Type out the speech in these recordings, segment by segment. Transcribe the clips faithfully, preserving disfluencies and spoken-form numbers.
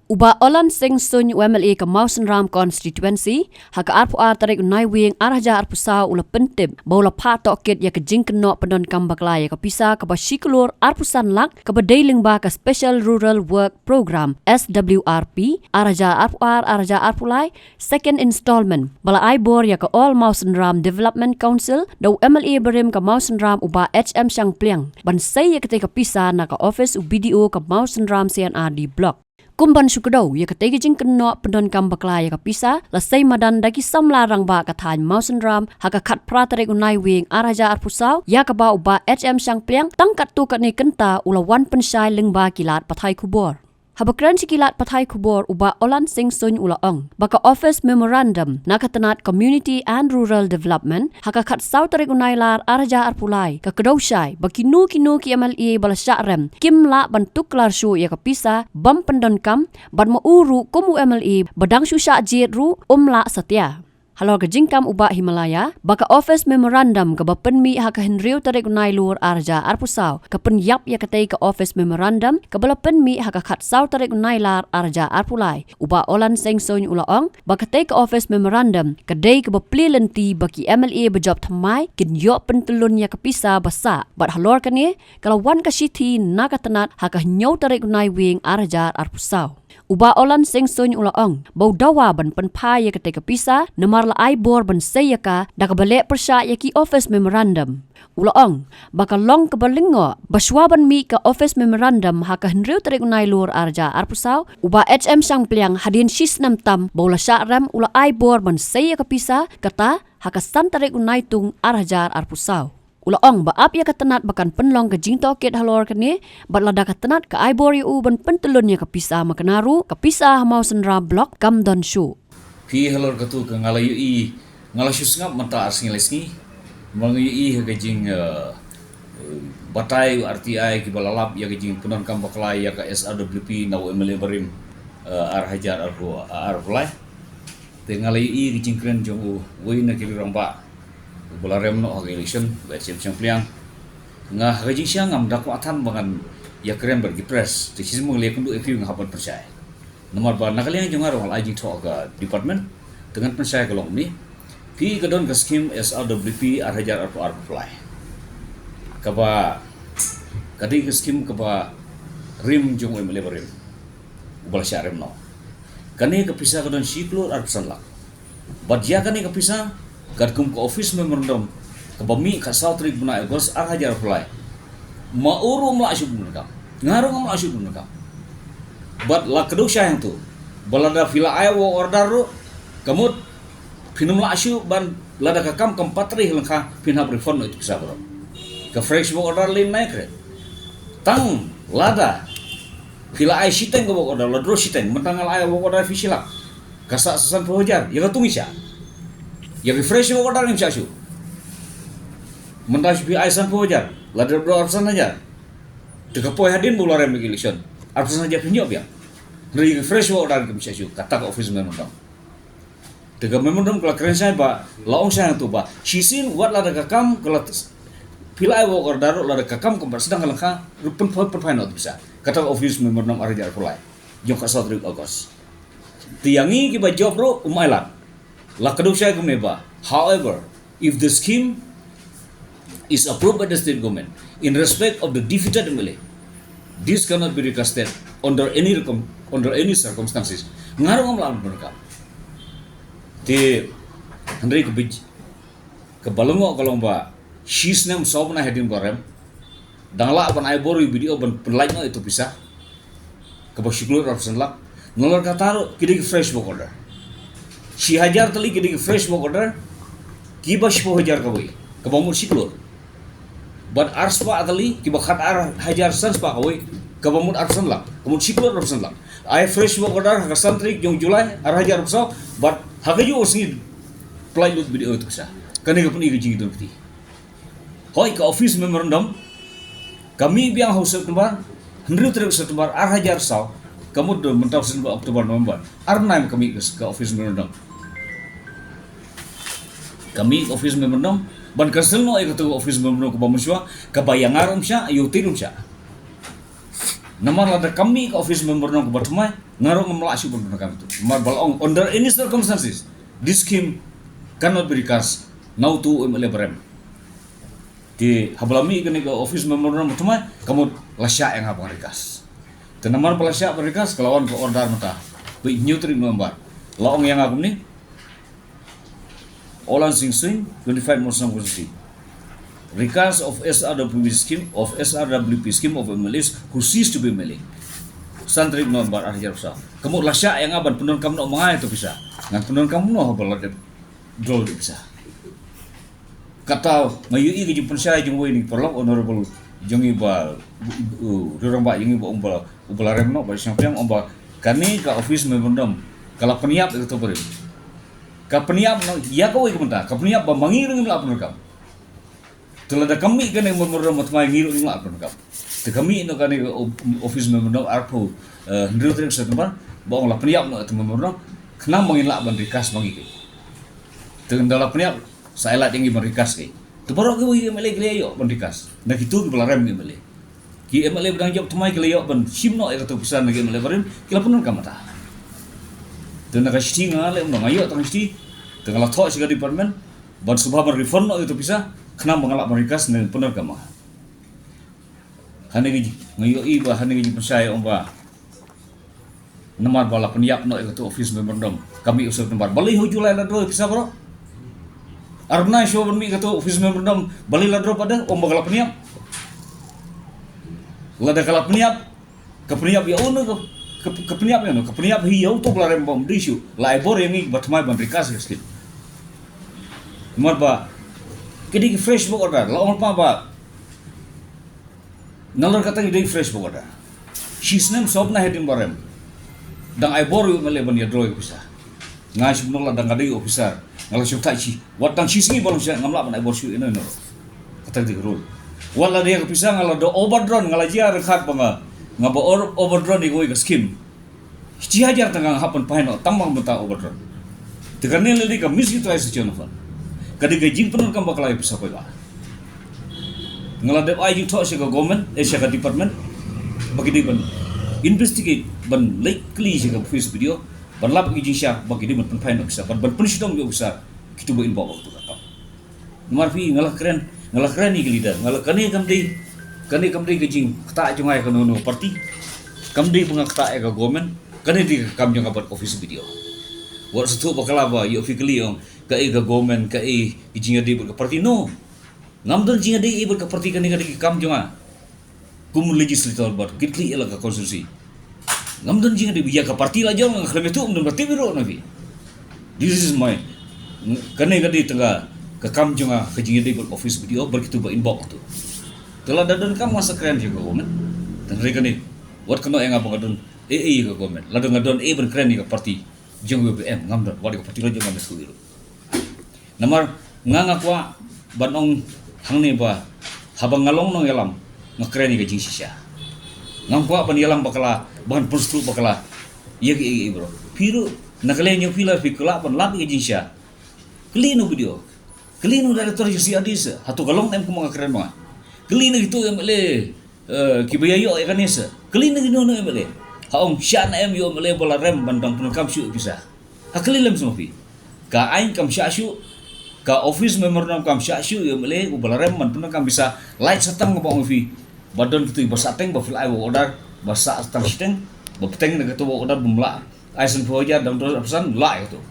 U Bah Olan Singh Suin, u M L A ka Mawsynram Constituency, ha ka arphew ar tarik u Naiwieng ar hajar arphew saw u la pyntip ba u la phah tohkit ïa ka jingkynnoh pyndonkam bakla ïa ka pisa kaba shi klur arphew san lak kaba dei lyngba ka Special Rural Work Programme, S W R P, ar hajar arphew ar, ar hajar arphew lai, second installment, ba la ai bor ïa ka All Mawsynram Development Council da u M L A barim ka Mawsynram u Bah H M Shangpliang ban sei ïa katei ka pisa na ka office u B D O ka Mawsynram C and R D Block. Kum ban shu kdew ïa katei ka jingkynnoh pyndonkam bakla ïa ka pisa, la sei madan da ki samla rangbah ka thaiñ Mawsynram ha ka khatphra tarik u Naiwieng ar hajar arphew saw, ïa kaba u Bah H M Shangpliang tang katto katne kynta u la wan pynshai lyngba ki lad pathai khubor. Haba kren sha ki lad pathai khubor, u Bah Olan Singh Suin u la ong ba ka office memorandum na ka tnat Community and Rural Development ha ka khatsaw tarik u Nailar ar hajar arphew lai ka kdew shai ba kino kino ki M L A ba la shah rem kim lah ban tuklar shuh ïa ka pisa bym pyndonkam, bad ma u ruh kum u M L A ba dang shu shah jied ruh um lah satia. Halor ka jingkam u Bah Himalaya ba ka office memorandum kaba pynmih ha ka hynriew tarik u Nailur ar hajar arphew saw ka pynïap ïa katei ka office memorandum kaba la pynmih ha ka khatsaw tarik u Nailar ar hajar arphew lai, u Bah Olan Singh Suin u la ong ba katei ka office memorandum ka dei kaba plie lynti ba ki M L A ba jop thymmai kin ïoh pyntyllun ïa ka pisa ba sah, bad halor kane ka la wan ka shithi na ka tnat ha ka hynñiew tarik u Naiwieng ar hajar arphew saw. U Bah Olan Singh Suin u la ong ba u dawa ban pynphai ïa katei ka pisa namar la ai bor ban sei ïa ka da kaba leh pyrshah ïa ki office memorandum. U la ong ba ka long kaba lyngngoh ba shuwa ban mih ka office memorandum ha ka hynriew tarik u Nailur ar hajar arphew saw, u Bah H M Shangpliang hadien shi snem tam ba u la shah rem u la ai bor ban sei ïa ka pisa, kata ha ka san tarik u Naitung ar hajar arphew saw. U la ong ba ap ïa ka tnat ba kan pynlong ka jingtohkit halor kane, bad lada ka tnat ka ai bor ïa u ban pyntyllun ïa ka pisa makna ruh, ka pisa ha Mawsynram Block kam don shuh. Phi, halor katu ka nga la ïohi, nga la shu sngap mynta ar sngi lai sngi. Nga la ïohi ha ka jing, eh, eh, batai u R T I kiba la lap ïa ka jingpyndonkam bakla ïa ka S R W P na u M L A barim, eh, ar hajar arphew, arphew lai. Te nga la ïohi ka jingkren jong u wei na ki rangbah uba la rem noh ha ka election, u Bah H M Shangpliang. Nga ha ka jingshisha ngam da kwah than ba ngan ïakren bad ki press, te shisien ba nga la ïakynduh ïa phi nga hap ban pynshai. Namar ba na ka liang jong nga ruh nga la ai jingthoh ha ka department, te ngan pynshai ka long kumne. Phi, ka don ka skim S R W P ar hajar arphew ar arphew lai. Kaba, ka dei ka skim kaba rim jong u M L A barim uba la shah rem noh. Kane ka pisa ka don shi klur arphew san lak. Bad ïa kane ka pisa, katkum ka office memorandum kaba mih khatsaw tarik bnai August ar hajar arphew lai, ma u ruh um lah shuh ban pyndonkam, nga ruh ngam lah shuh ban pyndonkam. Bad la kdew shai hangtu ba lada phi la ai work order ruh, ka mut phin ym lah shuh ban, lada ka kam kam pat trei lyngkha, phin hap refund noh ïa ka pisa baroh. Ka fresh work order lei nai kren. Tang lada phi la ai shiteng ka work order, la draw shiteng, mynta nga la ai work order phi shi lak, ka sah sa sanphew hajar, ïa katu ngi shah. Ïa ka fresh work order ngim shah shuh. Mynta shu phi ai sanphew hajar, la draw arphew san hajar. Te ka poi hadien ba u la rem ïa ka election, arphew san hajar phin ïoh biang. Hynrei ïa ka fresh work order ngim shah shuh, kata ka office memorandum. Te ka memorandum ka la kren shai ba, la ong shai hangtu ba shisien wat lada ka kam ka la, phi la ai work order ruh, lada ka kam kam pat sdang lyngkha ruh, pyn, pyn, pynphai noh ïa ka pisa. Kata ka office memorandum ar hajar arphew lai jong khatsaw tarik August. Te ïa ngi kiba jop ruh um ailad. La kdew shai kumne ba, however, if the scheme is approved by the state government in respect of the defeated M L A, this cannot be recasted under any recom-, under any circumstances. Nga ruh ngam lah ban pyndonkam. Te hynrei ka bij, kaba lyngngoh ka long ba shi snem saw bnai hadien ba rem, dang lah ban ai bor ïa u B D O ban pynlait noh ïa utu u pisa kaba shi klur arphew san lak. Nalor kata ruh ki dei ki fresh work order. Shi hajar tylli ki dei ki fresh work order kiba shiphew hajar kawei, kaba mut shi klur. Bad arspah tylli kiba khat ar hajar san spah kawei, kaba mut arphew san lak, ka mut shi klur arphew san lak. Ai fresh work order ha ka san tarik jong July ar hajar arphew saw, bad ha kajuh ka sngi pynlait lut u B D O ïa utu u pisa. Kane ka pyni ka jingïadon kti. Hooid, ka office memorandum ka mih biang ha u September, hynriew tarik September ar hajar saw, ka mut mynta u September, October, November, ar bnai ka mih ka, ka office memorandum. Ka mih ka office memorandum, ban cancel noh ïa katu ka office memorandum kaba mynshuwa, kaba ïa nga ruh ym shah, ïa uti ruh ym shah. Namar lada kam mih ka office memorandum kaba thymmai, nga ruh ngam lah shuh ban pyndonkam ïa utu. Namar ba la ong under any circumstances this scheme cannot be recast na utu u M L A ba rem. Te haba la mih kane ka office memorandum ba thymmai, ka mut la shah ïa nga ban recast. Te namar ba la shah ban recast, ka la wan ka order mynta, ba hynñiew tarik November. La ong ïa nga kumne, Oland Sing Swing, twenty-five Mawryngkneng constituency. Recast of S R W P scheme, of S R W P scheme of M L As who cease to be M L A. San tarik November ar hajar arphew saw. Ka mut la shah ïa nga ban pyndonkam noh ma nga ïa utu u pisa. Ngan pyndonkam noh haba la dep draw ïa utu u pisa. Kata nga ïohi ka jingpynshai jong uwei na ki paralok, honorable jong ngi ba, u, u, u rangbah jong ngi ba ong ba, uba la rem noh, Bah Shangpliang, ong ba kane ka office memorandum ka la pynïap ïa kato barim. Ka pynïap noh ïa kawei ka bynta, ka pynïap ba ma ngi ruh ngim lah pyndonkam. Te lada kam mih kane ka memorandum ba thymmai, ngi ruh ngim lah pyndonkam. Te ka mih noh kane ka o-, office memorandum arphew, eh, hynriew tarik September, ba ong la pynïap noh ïa uta u memorandum, khnang ba ngin lah ban recast ma ngi keiñ. Te ynda la pynïap, sa ai lad ïa ngi ban recast keiñ. Te baroh kiwei ki M L A ki la ïoh ban recast. Na kito kiba la rem ki M L A. Ki M L A ba dang jop thymmai ki la ïoh ban shim noh ïa kato ka pisa na ki M L A barim, ki la pyndonkam mynta. Te na ka shithi nga leh, nga ïoh tang shithi, te nga la thoh sha ka department ban sngewbha ban refund noh ïa kato ka pisa, khnang ba nga lah ban recast ne pyndonkam ma nga. Hangne ka jing, nga ïohi ba hangne ka jingpynshai ong ba namar ba la pynïap noh ïa kato office memorandum, ka mih u September. Balei ha u July la draw ïa ka pisa baroh? Ar bnai shuwa ban mih kato office memorandum, balei la draw pat de, ong ba ka la pynïap. Lada ka la pynïap, ka pynïap ïa uno ka, ka, ka pynïap ïa uno, ka pynïap hi ïa uto ba la rem ba ym dei shuh. La ai bor ïa ngi ba thymmai ban recast ïa ka scheme. Namar ba ki dei ki fresh work order, la ong lypa ba nalor kata ki dei fresh work order. Shisnem sawphew bnai hadien ba rem, dang ai bor ïa u M L A ban ïa draw ïa ka pisa. Nga shu pynlong la dang ka dei officer, nga la shu thait shi, wat tang shi sngi ba long sha ngam lah ban ai bor shuh ïa uno uno ruh. Kata ka dei ka rule. Wat la dei ka pisa nga la da overdrawn, nga la jia ryngkat ba nga, nga ba over-, overdrawn ïa kawei ka scheme. Shi hajar tang nga hap ban phai noh tang ba nga mynta overdrawn. Te kane la dei ka misutilization of fund. Ka dei ka jingpyndonkam bakla ïa pisa paidbah. Nga la dep ai jingthoh sha ka government, eh, sha ka department, ba ki dei ban investigate, ban leit kylli sha ka office B D O, ban lap ïa ka jingshisha, ba ki dei ban pynphai noh pisa, ban, ban pynshitom ïa u pisa, kito ba involve ha kato ka kam. Namar phi, nga la kren, nga la kren ïa ki leader, nga la, kane kam dei, kane kam dei ka jingktah jong nga ïa kano kano party. Kam dei ba nga ktah ïa ka government, kane dei ka kam jong nga bad office B D O. Wat sngewthuh bakla ba ïoh phi kylli ong kaei ka government, kaei ka jingïadei bad ka party. No. Ngam don jingïadei bad ka party, kane ka dei ka kam jong nga. Kum legislator bad kit khlieh ïa la ka constituency. Ngam don jingïadei ïa ka party la jong, nga khlem ïathuh, ngam don ba tip ruh na phi. This is my, kane ka dei tang ka kam jong nga, ka jingïadei bad office B D O bad kito ba involve tu. Te lada don kam, nga sa kren ïa ka government. Tang re kane, wat kynnoh ïa nga ba nga don ei ei ïa ka government. Lada nga don ei ban kren ïa ka party jong U P M, ngam don, wat ïa ka party la jong, ngam ïathuh ruh. Namar nga, nga kwah ban ong hangne ba haba nga long nongïalam, nga kren ïa ka jingshisha. Ngam kwah ban ïalam bakla, ban pynsngewthuh bakla ïa kiei kiei baroh. Phi ruh na ka liang jong phi, la phi kwah ban lap ïa ka jingshisha, kylli na u B D O, kylli na u director jong C R D S. Hato ka long ne em kumba nga kren ma nga? Kylli na kito M L A, eh, kiba ïa ïoh ïa kane sa. Kylli na kino kino M L A. Ha ong shah ne em ïa u M L A ba la rem ban dang pyndonkam shuh ïa u pisa? Ha kylli lem sa ma phi. Ka aiñ kam shah shuh, ka office memorandum kam shah shuh ïa u M L A uba la rem ban pyndonkam pisa. Lait sa tang, kaba ong phi ba don kito ba sah teng ba phi la ai work order, ba sah tang shiteng, ba bteng na kato work order bym lah ai sanphew hajar, dang dor arphew san, lah ïa kato.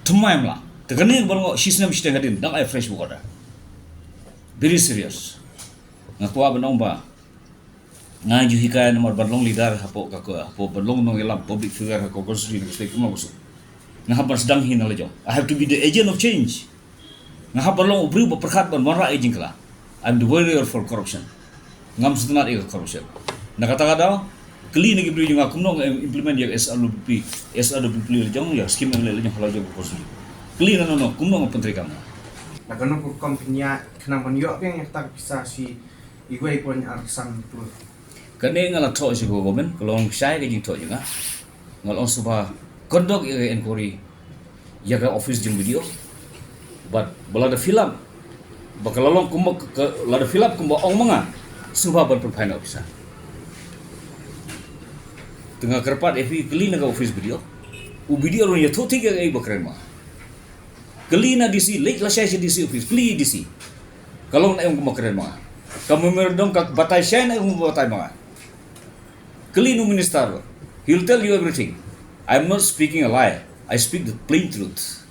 Thymmai ym lah. Te kane kaba long shisnem shiteng hadien dang ai fresh work order. Very serious. Nga kwah ban ong ba nga ju hikai namar ban long leader hapoh ka, ka, hapoh ban long nongïalam, public figure ha ka constituency, na ka state kumno ka suk. Nga hap ban sdang hi na la jong. I have to be the agent of change. Nga hap ban long u briew ba pyrkhat ban wanrah ïa ka jingkylla. I'm the warrior for corruption. Ngam sngewtynnat ïa ka corruption. Na kata ka daw, kylli na ki briew jong nga kumno nga implement ïa ka S R W P, S R W P la jong, ïa ka scheme la jong ha la jong ka constituency. Kylli na, no, no, kumno nga pyntreikam. Na kano ka kam pynïaid khnang ban ïoh biang ïa kata ka pisa shi iwei point ar san klur. Kane nga la thoh sha ka government, ka long shai ka jingthoh jong nga. Nga la ong sngewbha conduct ïa ka inquiry ïa ka office jong B D O. Bad ba lada fill up ba ka la long kumba ka, ka, lada fill up kumba ong ma nga, sngewbha ban pynphai noh pisa. Te nga kyrpad ïa phi kylli na ka office B D O. U B D O ruh ïathuh thik ïa kaei ba kren ma nga. Kylli na D C, leit lashai sha D C office, kylli D C. Ka long na em kumba kren ma nga. Ka memorandum ka batai shai na em kumba batai ma nga. Kylli na u minister ruh. He'll tell you everything. I'm not speaking a lie. I speak the plain truth.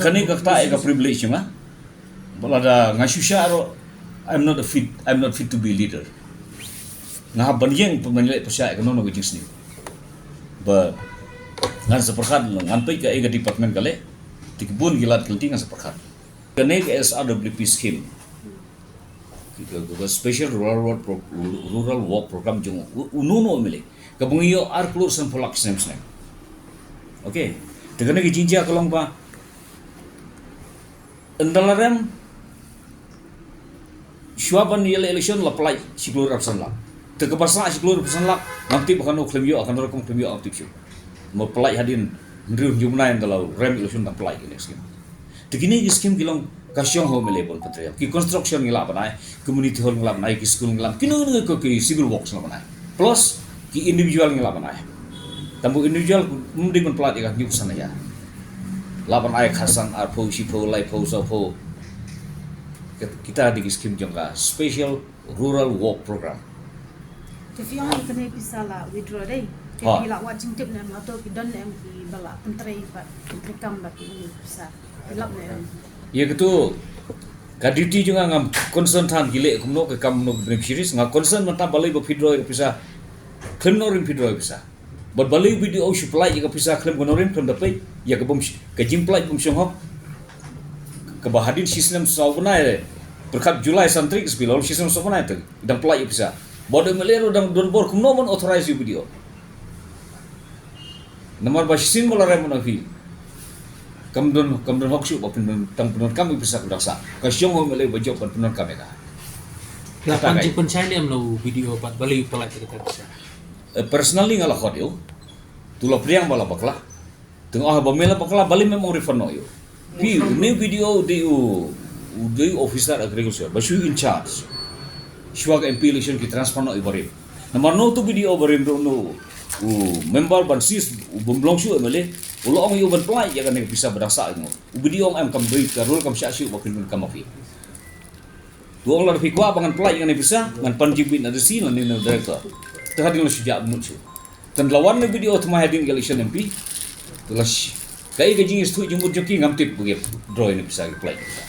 Kane ka kata ïa ka privilege nga. Ba lada nga shu shah ruh, I'm not a fit, I'm not fit to be a leader. Nga hap ban ïeng pynban leh pyrshah ïa kano kano ka jingsniew. Ba ngan sa pyrkhat, ngan peit kaei ka department ka leh. Te ki bun ki lad ki lynti ngan sa pyrkhat. Kane ka S R W P scheme, ka, ka, ka Special Rural Work Pro-, Rural Work Program jong u, u, uno uno M L A, kaba ngi ïoh ar klur sanphew lak snem snem. Okay. Te kane ka jingjia ka long ba ynda la rem, shuwa ban ïaleh election la pynlait shi klur arphew san lak. Te kaba sah shi klur arphew san lak, ngam tip ba kano khlem ïoh, kano rukom khlem ïoh, ngam tip shuh. Mo pynlait hadien hynriew hynñiew bnai ynda la rem election, dang pynlait kine ki scheme. Te kine ki scheme ki long ka shong ha u M L A ban pyntrei. Ki construction ngi lah ban ai, community hall ngi lah ban ai, ki school ngi lah, kino kino ki civil works ngi lah ban ai. Plus ki individual ngi lah ban ai. Tangba individual ym dei ban pynlait ïa ka hynñiew san hajar. Lah ban ai khatsan, arphew, shiphew, laiphew, sawphew. Kita dei ki scheme jong ka Special Rural Work Program. Te phi ong ïa kane pisa la withdraw dei. Te phi la wad jingtip ne em, hato ki don ne em kiba la pyntrei bad pyntrei kam bad kine pisa? Phi lap ne em? Ïa katu ka duty jong nga, ngam concern than ki leh kumno, ka kam kumno, ka beneficiaries. Nga concern mynta balei ba phi withdraw ïa ka pisa, khlem nongrim phi withdraw ïa ka pisa. Bad balei u B D O u shu pynlait ïa ka pisa khlem ka nongrim, khlem da peit ïa ka bym sh-, ka jingpynlait bym shong hok. Kaba hadien shisnem saw bnai, pyrkhat July san tarik sbi la, shisnem saw bnai te dang pynlait ïa ka pisa. Bad u M L A ruh dang don bor, kumno ban authorize ïa u B D O? Namar ba shisien ba la rem na phi, kam don, kam don hok shuh ba pyndonkam ïa ka pisa kaba dang sah. Ka shong ha u M L A ba jop ban pyndonkam ïa ka. La pan jingpynshai ne em na u B D O bad balei u pynlait ïa kata ka pisa? Eh, personally nga la khot ïa u. To la pdiang ba la bakla. Te nga ong ba me la bakla, balei mem ong refund noh ïa u? Phi, une u B D O u dei u, u dei u officer agriculture ba shu in charge. Shuwa ka M P election ki transfer noh ïa u barim. Namar uno utu u B D O barim ruh, uno u member ban sis u bym long shuh M L A, u la ong ïa u ban pynlait ïa kane ka pisa ba dang sah ïa u. U B D O u ong em, kam dei, ka rule kam shah shuh ba phin pyndonkam ïa phi. To ong lada phi kwah ba ngan pynlait ïa kane ka pisa, ngan pan jingmut na D C lane na director. Te hadien la shu jah mut shuh. Te la wan na u B D O thymmai hadien ka election M P. Te la shi-, kaei ka jingïathuh jingmut jong ki ngam tip ba ki withdraw ïa kane ka pisa, ki pynlait ïa kane ka pisa.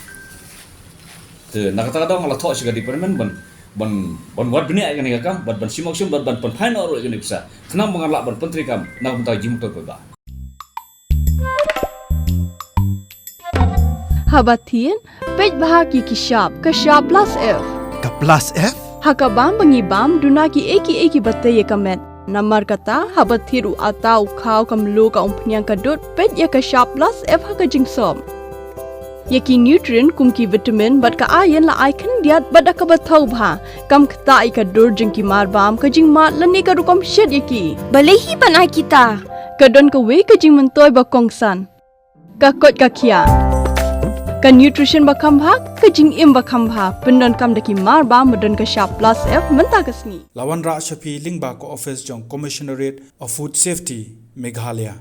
Te na kata ka daw nga la thoh sha ka department ban, ban, ban wad bniah ïa kane ka kam, ban, ban shim action, ban, ban pynphai noh ruh ïa kane ka pisa. Khnang ba ngan lah ban pyntrei kam na ka bynta ka jingmyntoi paidbah. Haba thied, peit bha ïa ki shap, ka shap plus F. Ka plus F? Ha ka bam ba ngi bam, duna kiei kiei kiba tei ïa ka met. Namar kata, haba thied u atta, u khaw, ka mluh, ka umphniang, ka dud, peit ïa ka shap plus F ha ka jingsop. Ïa ki nutrient kum ki vitamin bad ka iron la ai khyndiat bad da kaba thaw bha. Kam ktah ïa ka dur jong ki marbam, ka jingmad lane ka rukom shet ïa ki. Balei hi ban ai kita? Ka don kawei ka jingmyntoi ba kongsan. Ka koit ka khiah. Ka nutrition ba kham bha, ka jingim ba kham bha, pyndonkam da ki marbam ba don ka shap plus F mynta ka sngi. La wanrah sha phi lyngba ka office jong Commissionerate of Food Safety, Meghalaya.